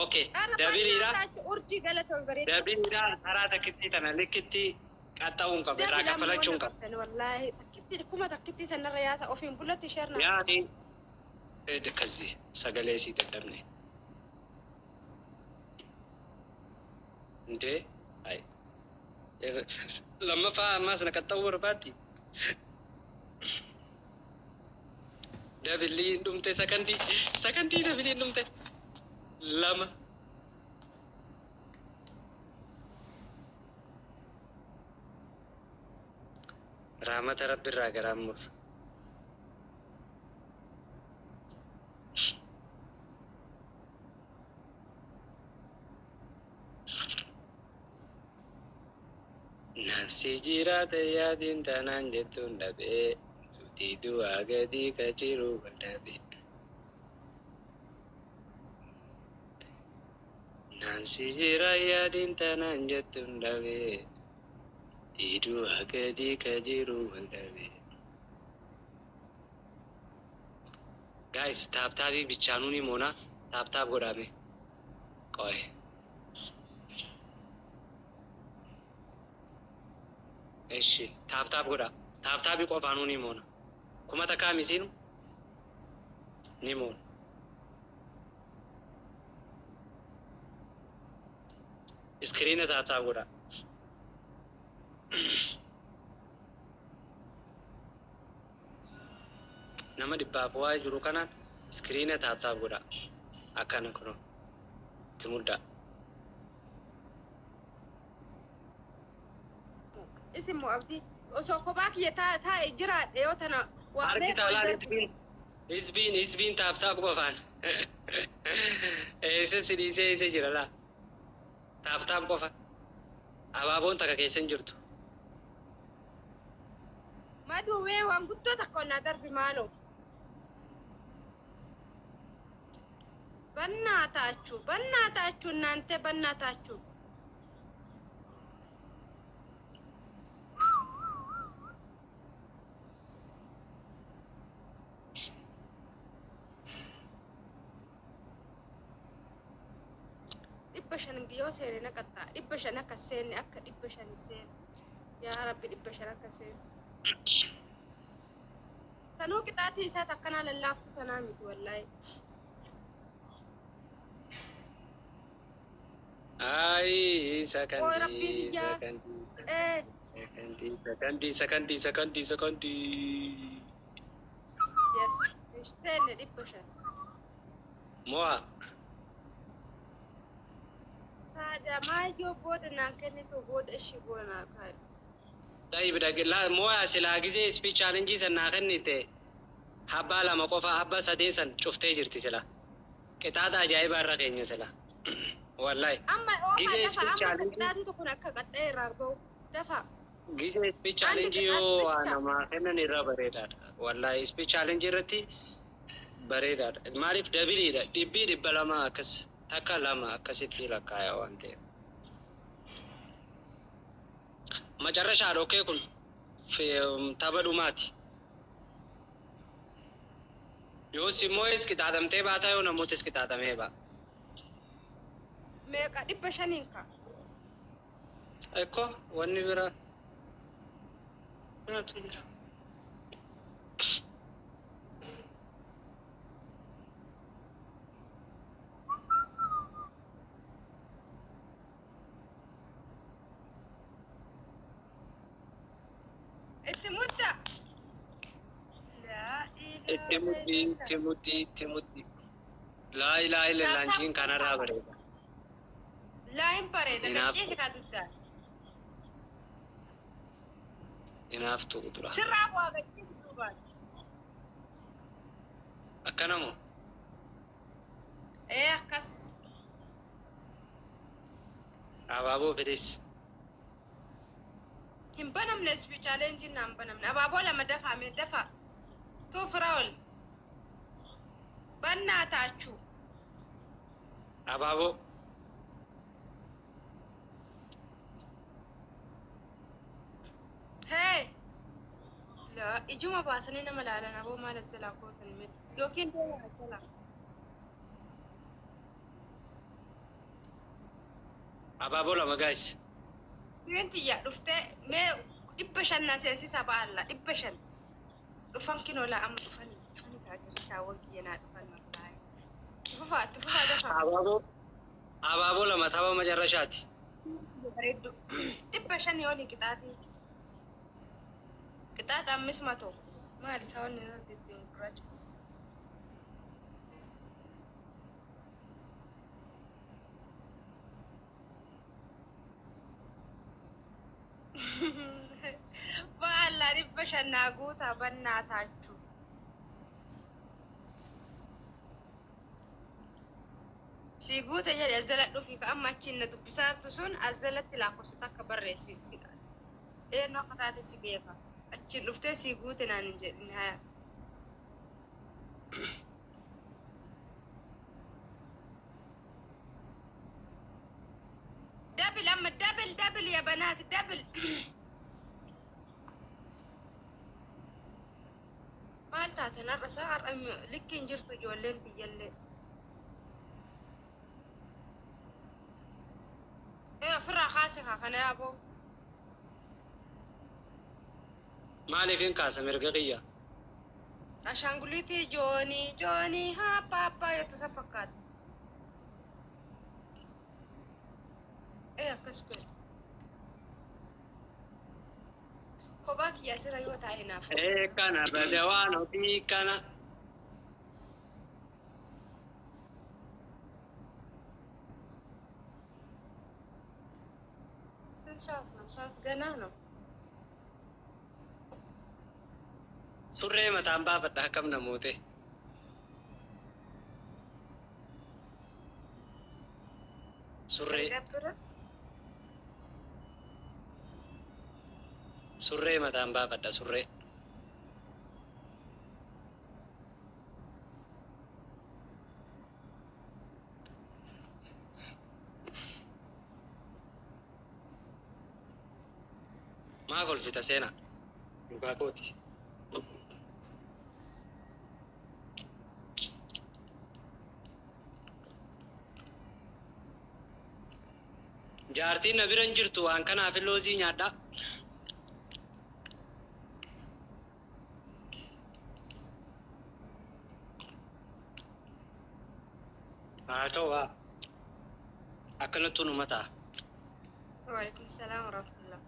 Okay. Ara Dabiliidha. bannaa taachuu urjii galatoon bareedu. Dabiliidha karaa takkitti tana likkitti qaxxa'uu hin qabu. Irraa Dabila kaffalachuu hin ammoo qabu. qabdan wallaahi takkitti kuma takkitti sanarra yaasa ofiin bulatti sheerna. Yaani ከዚህ sagalee sii dadhabne እንዴ አይ lammaffaa ammaas na qaxxa'uu barbaaddi. Dabiliin dhumte sakandii sakandii dabiliin dhumte lama. Rahmata Rabbi irraa garaan mur. Nafsi jiraate yaadiin tanaan jettuun dhabee duutii du'aa gadii ka jiru wal dhabee. Nansi jira yaadiin tanaan jettuun dhabee duutii du'aa gadii ka jiru wal dhabee. Guys, tap tapii bichaanuu ni moona tap tap godhame. Qoy. Eshi tap tap godha. Tap tapii qofaanuu ni moona. Kuma takkaa misiinu ni moona. Iskiriina tap tap godha. Nama dhibbaaf waa'ee jiru kanaan iskiriina tap tap godha. Akkana kunoo itti muddaa. Isin moo abdii osoo kophaa kiyya taa'e jiraadhe yoo tana waa Argita meeqa ol olaal darbe. hizbiin hizbiin hizbiin tap tap qofaan. Eessa si dhiisee eessa jira laa? Tap tap qofa. Abaaboon takka keessa hin jirtu. Maduu mee waan guddoo takka ol naa darbi maaloo. Bannaa taachuu bannaa taachuu naantee bannaa taachuu. Dhibba shan yoo seene na qaxxaa dhibba shan akka seenne akka dhibba shan seene. Yaa Rabbi dhibba shan akka seene. Tanuu qixaatii isaa takkanaa lallaaftu tanaa miti wallaahi. Ayi Oo sakandii Rabbiin iyyaa. sakandii Ee sakandii sakandii sakandii sakandii sakandii. yes seenne dhibba shan. Mo'a. Saada maayyoo booda naan kennitu booda ishii booda naa kaayu. Tayyib dhagila mo'a silaa gisee speech challenge san naa kennite abbaa lama qofa abbaa sadeen san cuftee jirti sila. Qixaaxa ajaa'ibaa irra keenya sila. Wallahi. Amma oofaa Gisee dafa speech amma challenge qixaatiin kun akka qaxxee irraa bahu dafa. gisee speech Anni challenge qixaatii yoo waa bicha. namaa kennan irra bareedaadha. Wallahi speech challenge irratti bareedaadha. Maaliif dabiliidha dhibbii dhibba lama akkas takka lama akkasitti lakkaaya waan ta'eef. Macarrashaa dhokkee kun tapha dhumaati. Yoo simoo'es qixaaxamtee baataa yoo namootis qixaaxamee ba'a. Meeqa dhibba shaniin ka. Ekko wanni biraa maaltu jira? Itti mudda. Laa Itti ilaaha muddi illallah. itti muddi itti muddi. Laa ilaaha illallah Tap tap injiin kanarraa bareeda. Laayin bareeda Hinaaftu gachiisi kaa duddaa. hinaaftu dura. Sirraa bu'aa gachiisi duubaan. Akkana moo? Ee akkas. Abaaboo fides. Hin banamne ispi chaalenjiin naan banamne. Abaaboo lama dafaa mee dafa. Tuu firaa ol. Bannaa taachuu. Abaaboo. Hee. Laa ijuma baasanii nama laalan aboo maal as jalaa gootan mee yookiin deemaa as jalaa. Abaaboo lama guys. Tiyya dhuftee mee 500 na seensisa baalla 500. Dhufan kinoo laa amma dhufanii dhufanii agarsiisaa waan kiyya naa dhufan wallaahi. Tufufaa tufufaa dafaa. Abaaboo abaaboo lama tapha macarrashaati. Bareeddu 500 oli qixaatii. Qixaaxa ammisuma tokko maali isa wanni irra deddeemu gurraacha. Baala 500 naa guutaa bannaa taachuu. Si guute jedhe as jala dhufi ka amma achiin na dubbisaartu sun as jalatti lakkoofsa takka barreessi. Eenyu akka taate si beeka. Achiin dhuftee si guute naan hin jedhin haya. Double amma double double ya banaati double. Maal taate narra isaa har'a likki hin jirtu ijoolleen tiyyallee. Ee ofirraa kaase kaa kana yaaboo. Maaliif hin kaasa mirga kiyya? Ashaanguliitii joonii joonii haa paappaa jettu isa fakkaata. Ee akkas godhe. Kophaa kiyya asirra yoo taa'e naaf. Ee kana bade waan ofii kana. ስንት ሰዓት ነው? ሰዓት ገና ነው። Surree mataan baafadha akkam namoote. Surree Gabbira surree mataan baafadha surree. Maa kolfita seenaa? Dhugaa kooti. Jaartiin na bira hin jirtu waan kanaaf loozii nyaadhaa. Haa ta'u haa. Akkanattuu numa ta'a. Waalaikum salaam warahmatullah.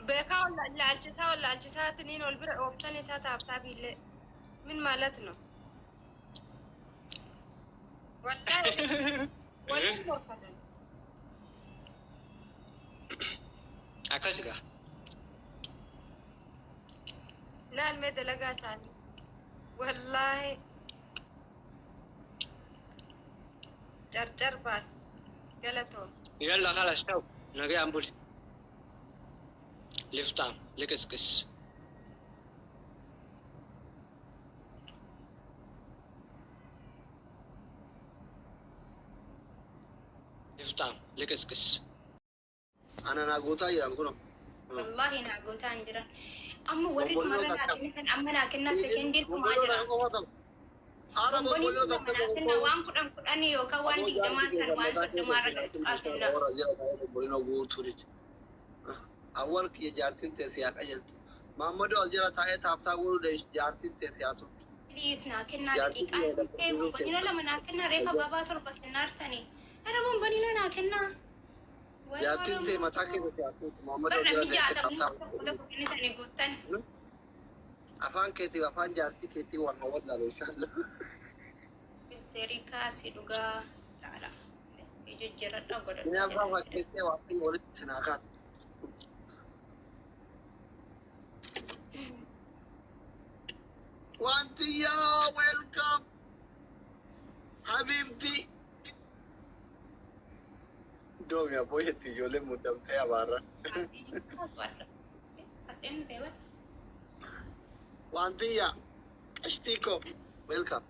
Beekaa wallaalchisaa wallaalchisaatiniin ol bira ooftan isaa taabtaa biillee min ማለት ነው? Wallaahi waliin morkatan. Akkas gaa. Laal mee dalagaa isaanii. Wallaahi carcar baal galatoon. Yalla khalas ta'u nagayaan buli. Liftaam liqisqis. Liftaam liqisqis. Ana naa gootaa jiran kun. Wallahi naa gootaa hin jiran. Amma warri Boqqolloo dhumarra naa takka. kennitan amma naa kennaa sekendiin dhumaa Boqqolloo jira. takka qofa ta'u. Haadha Bomboniin boqqolloo lama takka naa kenna waan 10 10 yookaan waan 20 san waan 30 irra gadi tuqaa kenna. Boqqolloo guutuu jechuudha. Awwal kiyya jaartiin teessee haa qajeeltu. Maammadoo as jala taa'ee taaftaa godhuu jaartiin teessee haa turtu. Please naa kennaa Jaartiin daqiiqaan kiyya ee bomboniinoo lama naa kennaa reefa baabaa 7 kennaa jirtanii. Ara bomboniinoo naa kennaa. Warra Jaartiin tee mataa Oromoo. keessa haa turtu. Maammadoo Bar as jala namni teessee 60 taaftaa tokko tokko kennitanii guuttan. Afaan keetii afaan jaartii keetii wal hawwatu inshallah. Filteerii kaasii dhugaa laala. Jijjiiradhaa Inni godhadhaa afaan jedha. fakkeessee waaqni walitti sinaa kaasa. Wanti yaa welcome habibti. Doomi abboo jetti ijoolleen muddamtee abaarra. Kaasii kaasu adda. Fadheen beewan. Wanti yaa qashtii koo welcome.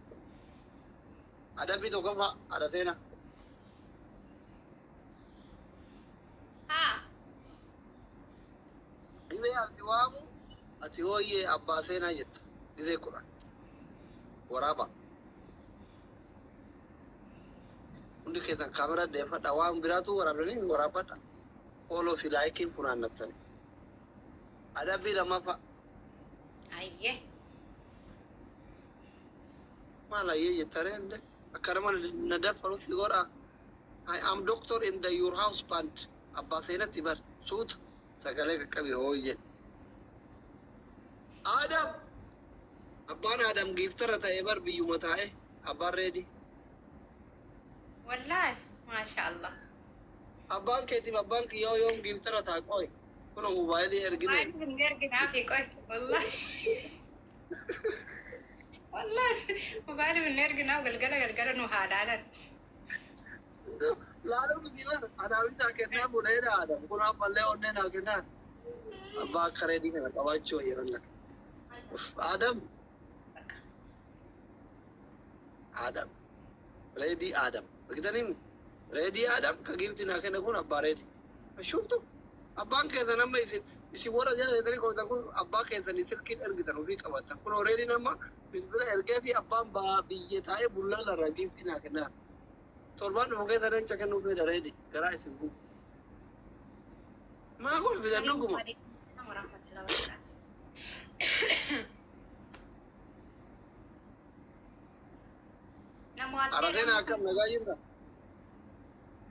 Adabbii tokkoffaa haadha seenaa. Haa. Gizee ati waamu ati hooyyee abbaa seenaa jetta. Gizee 10. Waraaba. Hundi keessan kaameraa deeffadha. Waan biraatu waraabdanii waraabbadha. Follow fi likeiin funaannattani. Adabbii lammaffaa. Ayyee. Maal ayyee jettaree illee akka nama na daffaru si godha. I am doctor in the your husband. Abbaa seenatti bar suuta sagalee qaqqabi hooyye. Adam! Abbaan Adam giiftara ta'ee bar biyyuma taa'e abbaan reedi. Wallaahi maasha Allah. Abbaan keetiif abbaan kiyyoo yoom giiftara ta'a qoy. Kun mobaayilii ergine. Maal hin erginaafi qoy wallaahi. Wallaahi mobaayilii hin erginaaf galgala galgala nu haa laalan. Laaluu miti bar adaamii kennaa buleedha Adam. Kun ammallee onnee naa kennaa. Abbaa akka reedii kana qabaachuu wayya wallah. Adam. Adam. Reedii Adam. Argitanii? Reedii Adam ka giifti naa kenne kun abbaa reedii. Shuftu abbaan keessan amma isin warra jala jettanii qotan kun abbaa keessanii silkiin ergitan ofii qabatan. Kun reediin amma bilbila ergee fi abbaan biyya taa'ee bullaa larraa giiftii naa kennaa. Torbaan dhufu keessa leenca kennuu fedha reedi garaa isin gubu. Maa kolfitan dhuguma? Warahmatullahi wabarakatuh. Namoota Arateen akkam nagaa jirta?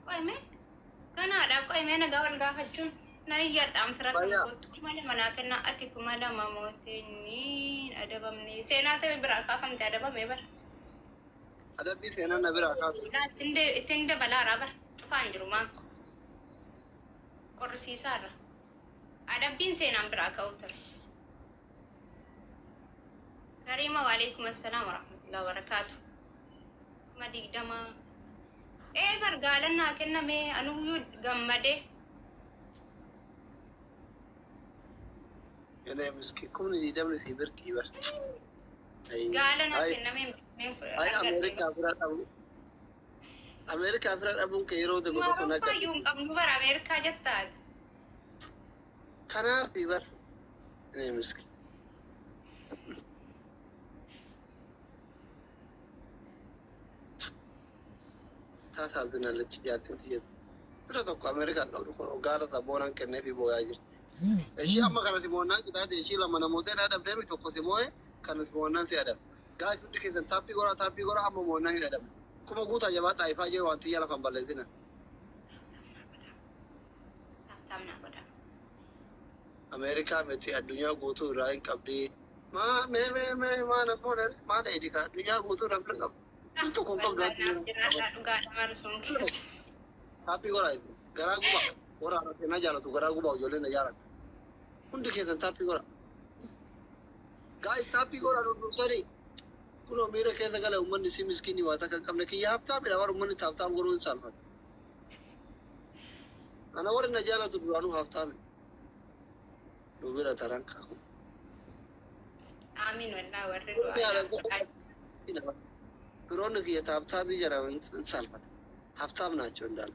Qo'ime ganaadha qo'ime nagaa wal gaafachuun nan iyyadhaan fira kan Bayyaa. kootu 2000 naa kennaa ati 2000 mootiin adabamne seenaa ta'e biraa kaafamte adabame bara. Adabbii seenaa na biraa kaatu. Ittiin dabalaaraa bara cufaan jiru maam qorrisiisaarra adabbiin seenaan biraa ka'u ture. Kariima waalaikum assalaam warahmatullahi wabarakaatu. 20,000. Ee bar gaalan naa kenname anuyyuu gammadee. Yenee miskiin 20,000 si birqii bar. Gaala naa kenname Ay Ameerikaa bira dhabu. Ameerikaa bira dhabuun kee yeroo tokko tokko na Awurooppaa iyyuu hin qabnu bara Ameerikaa jettaati. Kanaafi bar. Yenee miskiin. Taasaazinallechi jaartiin tiyya. Bira tokko Ameerikaan qabdu kun gaara sabboonaan kenneefi booyaa jirti. Ishii amma kana simoonnaan qixaate ishii lama namoota hin adabdeemi tokko simoo'e kana simoonnaan si adaba. Gaas hundi keessan taappii godhaa taappii godhaa amma moonnaan hin adabne. Kuma guutaa jabaadhaa ifaa jee waan xiyya lafan balleessina. Tap naa godhaa. Ameerikaa miti addunyaa guutuu irraa hin qabdi. Maa mee mee mee maa na fuudhan maa dheedhi ka addunyaa guutuu irraa fira qabdi. Kun tokko hin qabdu. Naaf jiraadhaa dhugaadha marsuun keessa. Taappii godhaa garaa gubaa warra arrabsee na jaalatu garaa gubaa ijoolleen na jaalatu. Hundi keessan taappii godhaa. Gaa'is taappii godhaa dhudhuusanii. Kunoo miira keessa gala uummanni si miskiinii waa takka hin qabne kiyya haftaamidha warra uummanni taaptaam godhuu hin saalfata. Ana warri na jaalatu duraanuu haftaami. Nu bira taran kaaku. Amiin wallaa warri Warri du'aa jaalatu firoonni kiyya taaptaabii jedhama hin saalfata. Haftaam naachoo እንዳለ.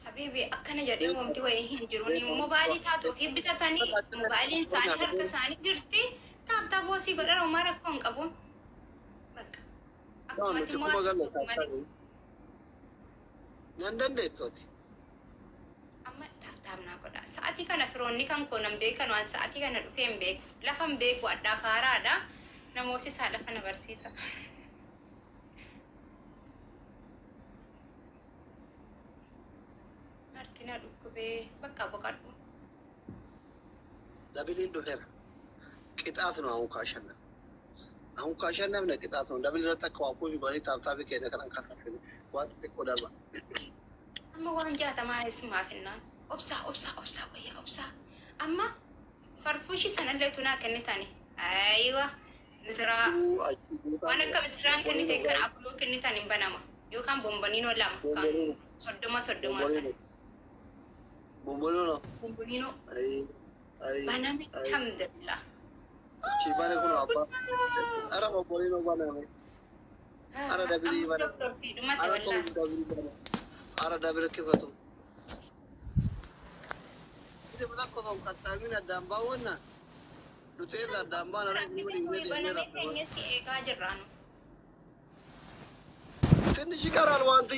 Habibi akkana jedhee wanti wayii hin jiru. Mobaayilii taatu ofii bitatanii mobaayiliin isaanii harka isaanii jirti. Tap tap hoosii godhan homaa rakkoo hin qabu. Bakka. Akkumatti Nuti kuma galle malee. taaptaabii. Nan dandeettu ati. Amma tap tap naa godha. Sa'atii kana firoonni kan koo nan beekan waan sa'atii kana dhufee hin beeku. Lafa hin beeku addaaf haaraadha. Namoosisaa lafa na barsiisa. Harki na dhukkubee bakka boqadhu. Dabiliin dhufeera. Qixaatu nu አሁን ካሸነፍ አሁን ካሸነፍነ ቅጣት ነው። Double irratti akka waa kuufi godhanii taaptaabii keenya kanan kaffaltanii waan xixiqqoo darba. Amma waan 60 ismaaf innaan obsaa obsaa obsaa wayyaa obsaa amma farfuushi sanallee tunaa kennitani ayiwa misiraa waan akka misiraan kennite kan afuruu kennitan hin banama yookaan bomboniinoo lama kan 30 30 sana. Bomboniinoo. Bomboniinoo baname alhamdulillah. Achi bane kun abbaa. Ara bomboniinoo baname. Ara dabilii baname. Doktor si dhumate Ara wallaahi. kun dabilii baname. Ara dabila kifatu. Inni lakkoofsa qaxxaamin addaan baawwanna. Nuti irra addaan baana Baname teenye si eegaa jirraanu. ትንሽ ይቀራል ዋንትያ።